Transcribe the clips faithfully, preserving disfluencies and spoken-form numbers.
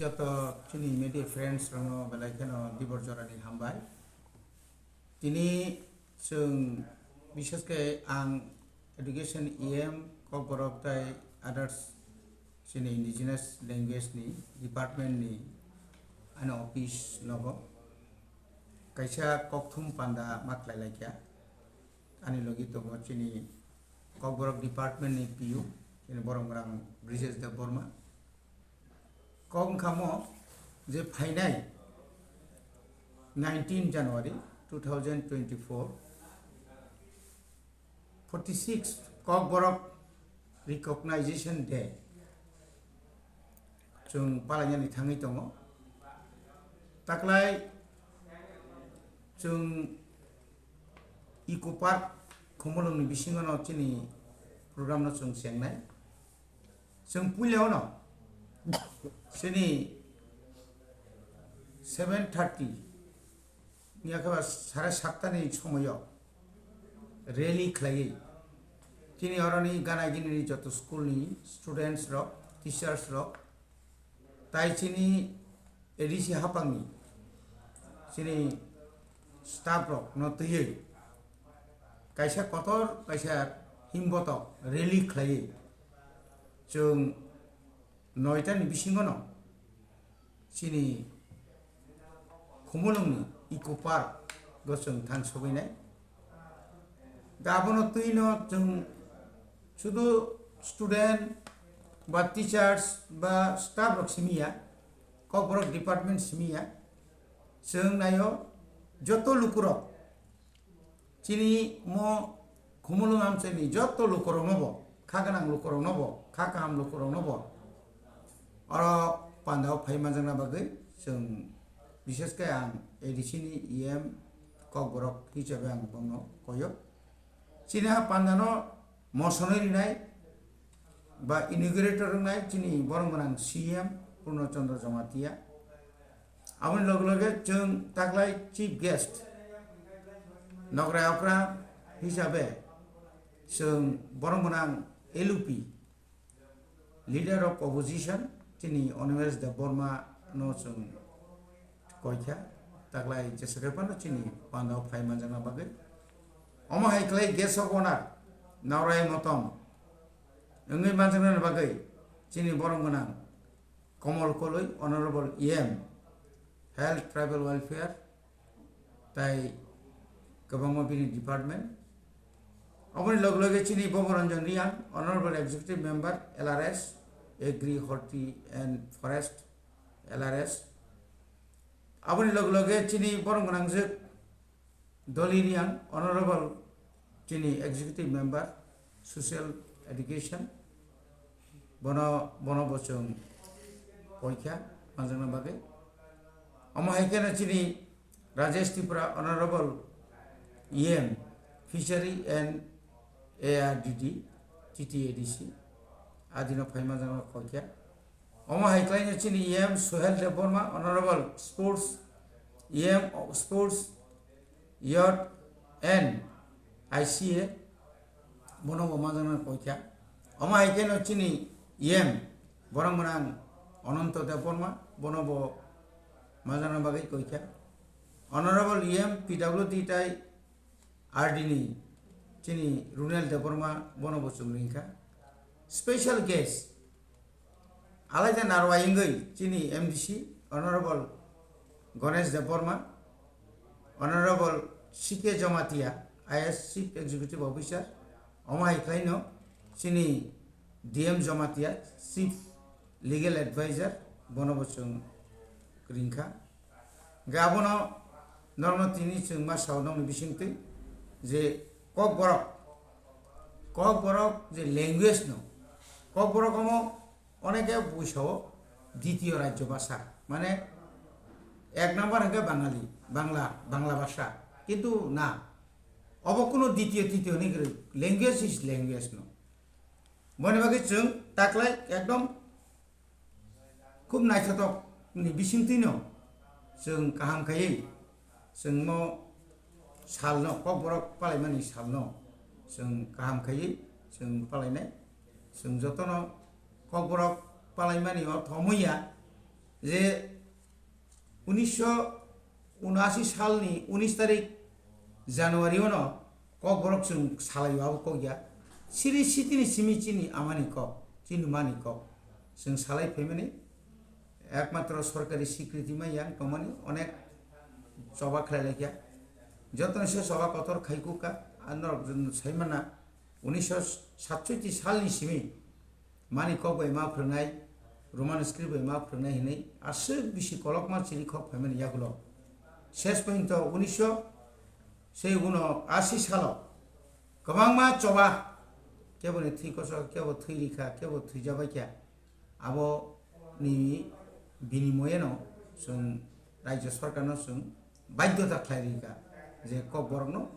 Joto chini media friends rokno belai kheno dibor jorani hambai. Tini chwng, bishesh khe ang education E M, Kokborok tai others chini indigenous language ni department ni ani office nogo kaisa kokthum panda ma khlai lai kha. Ani logi tongo chini Kokborok department ni P U, chini borok rang Brijesh Debbarma. Kok wngkha mo je phainai nineteen January two thousand twenty-four, forty-six Kokborok Recognition Day chwng palainani thangwi tongo. Taklai chwng Eco Park Khumulwngni bisingono chini program no chwng chengnai. Chwng puila ono chini seven thirty ni akaba sare satta ni somoyo rally khlaiwi chini oroni gana gini ni joto school ni students rok, teachers rok, tai chini A D C hapangni chini staff rok no twiwi kaisa kotor kaisa himbotok rally khlaiwi chwng noita ni bisingono chini Khumulwngni Eco Park o chwng thang sogwinai. Da abono twino chwng sudu student ba teachers ba staff rok simi ya, Kokborok department simi ya, chwng naio joto lukurok chini mo Khumulwng amchaini joto lukurokno bo, kha gwnang lukurokno bo, kha kaham lukurokno bo oro pandao phai manjakna bagwi chwng, bishesh khe ang A D C ni E M Kokborok hisabe ang bono koyo. Chini ha pandano mosonwi rinai ba inaugurator wngnai chini borok gwnang C M Purno Chandra Jamatia. Aboni loge loge chwng taklai chief guest nokrai okra hisabe chwng borok gwnang L U P leader of opposition chini Animesh Debbarma no chwng koikha, taklai jesa khe phano chini pandao phai manjakna bagwi. Omo hai khlai guest of honor naurai motom wngwi manjaknani bagwi chini borok gwnang Komol Koloi, Honorable E M, Health Tribal Welfare, tai kwbangma bini department. Aboni log loge chini Boboranjan Riang, Honorable Executive Member, L R S, Agri, Horti and Forest, L R S. Aboni log loge chini borom gwnangjwk Doli Riang, Honorable chini Executive Member, Social Education, bono, bono bo chwng poikha manjakna bagwi. Omo hai kheno chini Rajesh Tripura, Honorable E M, Fishery and A R D D, T T A D C, adino phai manjakna poikha. Omo hai khlaino chini E M Suhel Debbarma, Honorable Sports, E M Sports, Youth and I C A, bono bo manjakna koikha. Omo hai kheno chini E M borok gwnang Ananto Debbarma, bono bo manjakna bagwi koikha. Honorable E M P W D tai R D ni chini Runel Debbarma, bono bo chwng ringkha. Special guest, alaida narwai wngwi chini M D C, Honorable Ganesh Debbarma, Honorable C K Jamatia, I A S Chief Executive Officer, omo hai khlaino chini D M Jamatia, Chief Legal Advisor, bono bo chwng ringkha. Hingkhe abono norokno tini chwng ma sao nokni bisingtwi je Kokborok, Kokborok je language no, Kokborok omo oneke buisao ditiyo rajyo bhasha, mane ek number hingkhe Bangali, Bangla, Bangla bhasha, kintu na, obo kuno ditiyo titiyo ni kwrwi, language is language no. Boni bagwi chwng taklai ekdom khub naithotok ni bisingtwino chwng kaham khaiwi chwngno salno, Kokborok palaimani salno chwng kaham khaiwi chwng palainai. Chwng jotono Kokborok palaimani o thomwi ya, Je unisho unashi salni unis tarik January ono Kokborok chwng salaio, abo kok ya. Siri sitini simi chini amani kok, chini mani kok. Chwng salai phaimani ekmatro sorkari sikriti manya tongmani onek choba khlai laikha. Jotono se choba kotor khai kuk kha, a norok saimana unisho satsoiti salni simi mani kok bai ma phwrwngnai, Roman script bai ma phwrwngnai hinwi aswk bisi kolokma chini khok phaimani yagulo. Ses pointo unisho sei uno asi salo kwbangma choba, kebo ni thwi koso, kebo thwi rikha, kebo thwi jabaikha. Abo ni binimoyeno chwng Rajya Sarkarno chwng baidhyota khlai rikha je Kokborokno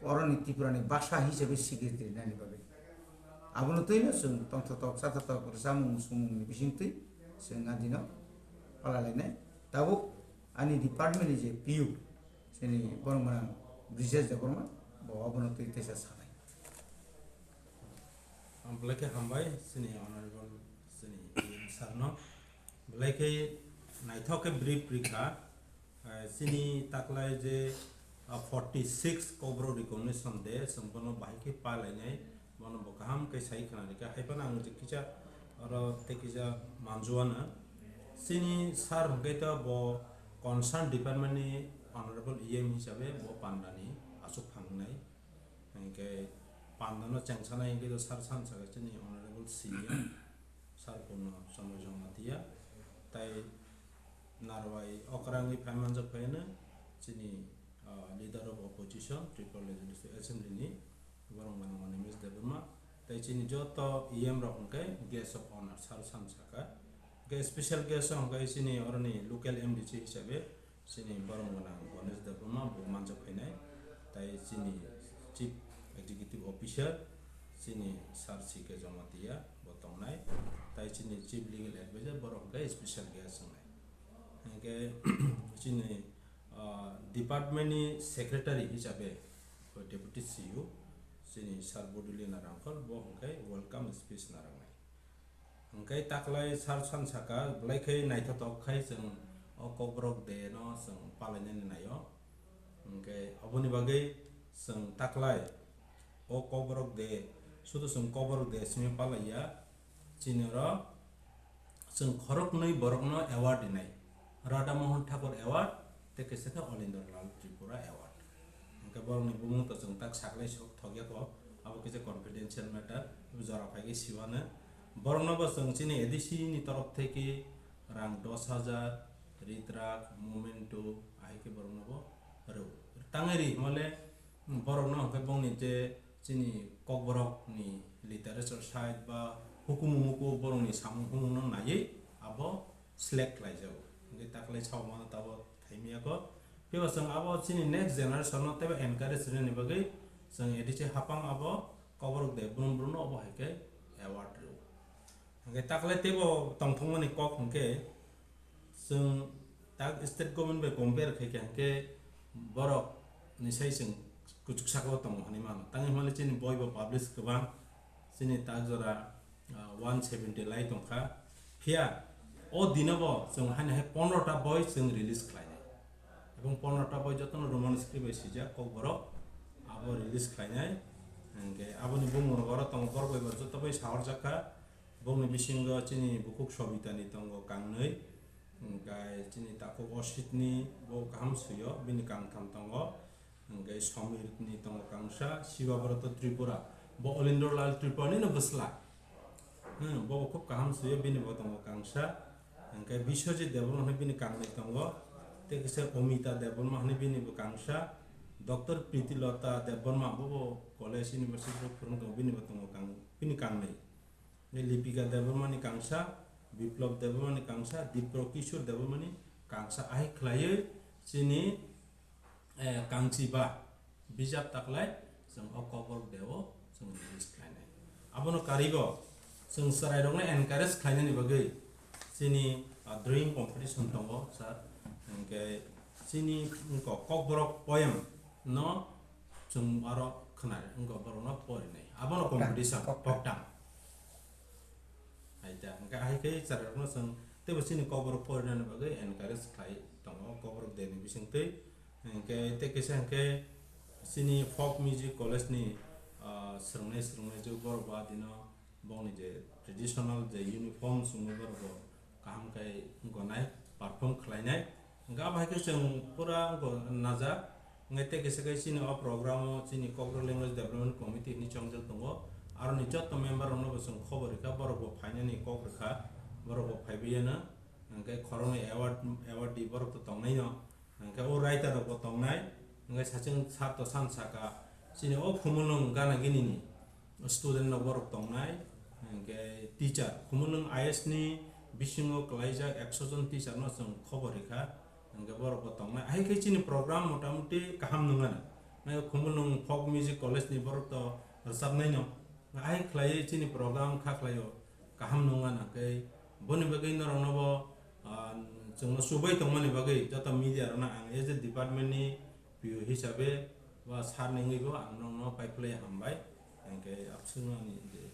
oroni Tripurani basa hisabe sikriti rinani bagwi. Abono twino chwng tongthotok, chathotok, rwchapmung, swngmungni bisingtwi chwng adino phalalainai. Tabuk ani department ni je P U, chini borok gwnang Brijesh Debbarma, bo abono twi teisa sanai. Belai khe hambai chini honorable chini E M sir no. Belai khe naithok khe brief rikha. Eh, chini taklai je, ah, forty six Kokborok Recognition Day, chwng bono bahai khe palainai, bono bo kaham khe sai khna rikha. Hai phano ang je kisa oro tei kisa manjuana. Chini sir hwnkhe to bo concern department ni honorable E M hisabe bo pandani aswk phangnai. Hwnkhe pandano chengsanai hwnkhe to sir sansa khe chini honorable C E M sir Purno Chandra Jamatia, tai narwai okrangwi phai manjak phaino chini, ah, leader of opposition Tripura Legislative Assembly ni borok mano Animesh Debbarma, tai chini joto E M rok hwnkhe guest of honor sir sansa kha. Hwnkhe special guest hwnkhe chini oroni local M D C hisabe chini borok gwnang Ganesh Debbarma bo manjak phainai, tai chini Chief Executive Officer chini Sir C K Jamatia bo tongnai, tai chini Chief Legal Advisor borok hwnkhe special guest wngnai. Hwnkhe chini, ah, department ni secretary hisabe Deputy C E O chini Sir Bodolina Rangkhol bo hwnkhe welcome speech narwknai. Hwnkhe taklai sir sansaka belai khe naithotok khai chwng o Kokborok Day no chwng palainani naio. Hwnkhe oboni bagwi chwng taklai o Kokborok Day sudu chwng Kokborok Day simi palaiya, chini oro chwng khoroknwi borokno award rinai, Radha Mohan Thakur Award tei kaisa khe Olindor Lal Tripura Award. Hwnkhe borokni bumung to chwng tak saklai sok thokya kho, abo kisa confidential matter, jora phai khe siwano. Borokno bo chwng chini A D C ni torof theke rang dos hajar, ritrak, memento, ahai khe borokno bo rw. Tangwi ri hwnle borokno hwnkhe bongni je chini Kokborok ni literature side ba hukumu muku borokni samung humung no naiwi abo select khlai jago. Hwnkhe taklai sao mano tabo thaimiya kho. Phiya chwng abo chini next generation no teibo encourage rwnani bagwi chwng A D C hapang abo Kokborok Day brum brum no obo hai khe award rw. Hwnkhe taklai teibo tongthokmani kok hwnkhe chwng tak state government bai compare khai khe hwnkhe borok ni sai chwng kuchuk saka o tongo hinwi mano. Tangwi hwnle chini boi bo publish kwbang, chini tak jora ah, one seventy lai tongkha. Phiya o dino bo chwng haino hai pondro ta boi chwng release khlainai. Ebong pondro ta boi jotono Roman script bai swijak Kokborok, abo release khlainai. Hwnkhe aboni bumung rok oro tongo, borok bai bo joto bai sahorjak kha. Bongni bisingo chini bukhuk Sobitani tongo kangnwi, hwnkhe chini takhuk Ositni bo kaham swio, bini kangtham tongo. Hwnkhe Somirni tongo kangsa, Shibabrata Tripura, bo Olindor Lal Tripura nino bwsla. Hmm, bo khub kaham suyo, bini bo tongo kangsa. Hwnkhe Biswajit Debbarma hwnwi bini kangnwi tongo. Tei kisa Omita Debbarma hwnwi bini bo kangsa. Doctor Pritilota Debbarma, bo bo college university o phwrwng tongo, bini bo tongo kang-, bini kangnwi. Lipika Debbarmani kangsa, Biplab Debbarmani kangsa, Dipro Kishore Debbarmani kangsa. Ahai khlaiwi chini, eh, kangchiba bijap taklai chwng o Kokborok Day o chwng release khlainai. Abono karigo chwng chwrairokno encourage khlainani bagwi chini, ah, drawing competition tongo, sir. Hwnkhe chini wngkok Kokborok poem no chwng aro khwnari, wngkha borokno porinai. Abono Koktang, competition, koktang. Koktang. Hai ta, hwnkhe hai khe chwrairokno chwng teibo chini Kokborok porinani bagwi encourage khlai tongo Kokborok Day ni bisingtwi. Hinkhe tei kisa hinkhe chini Folk Music College ni, ah, swrwngnai swrwngnai je borok ba dino bongni je traditional je uniform chumui borok bo kaham khe gonai, perform khlainai. Hinkhe abo hai khe chwng pura wngkha najak. Hinkhe tei kisa khe chini o program o chini Kokborok Language Development Committee hinwi chongjak tongo. Aroni joto member rokno bo chwng khobor rikha, borok bo phainani kok rikha, borok bo phaibai yano. Hinkhe khoroknwi award, award di borok to tongnai no. Hinkhe o writer rok bo tongnai. Hinkhe sachwng sar to san saka chini o Khumulwng gana gini ni student rok borok tongnai, hinkhe teacher, Khumulwng I S ni bisingo kwlaijak ekso jon teacher no chwng khobor rikha, hinkhe borok bo tongnai. Hai khe chini program motamuti kaham nungano. Nai Khumulwng Folk Music College ni borok to rwchapnai no. Hai khlaiwi chini program kha khlaio kaham nungano, hinkhe boni bagwi norokno bo, ah, chwngno chubai tongmani bagwi joto media rokno ang as a department ni P O hisabe ba sir ni wngwi bo ang nokno paiphlai hambai, hinkhe abswkno ani je,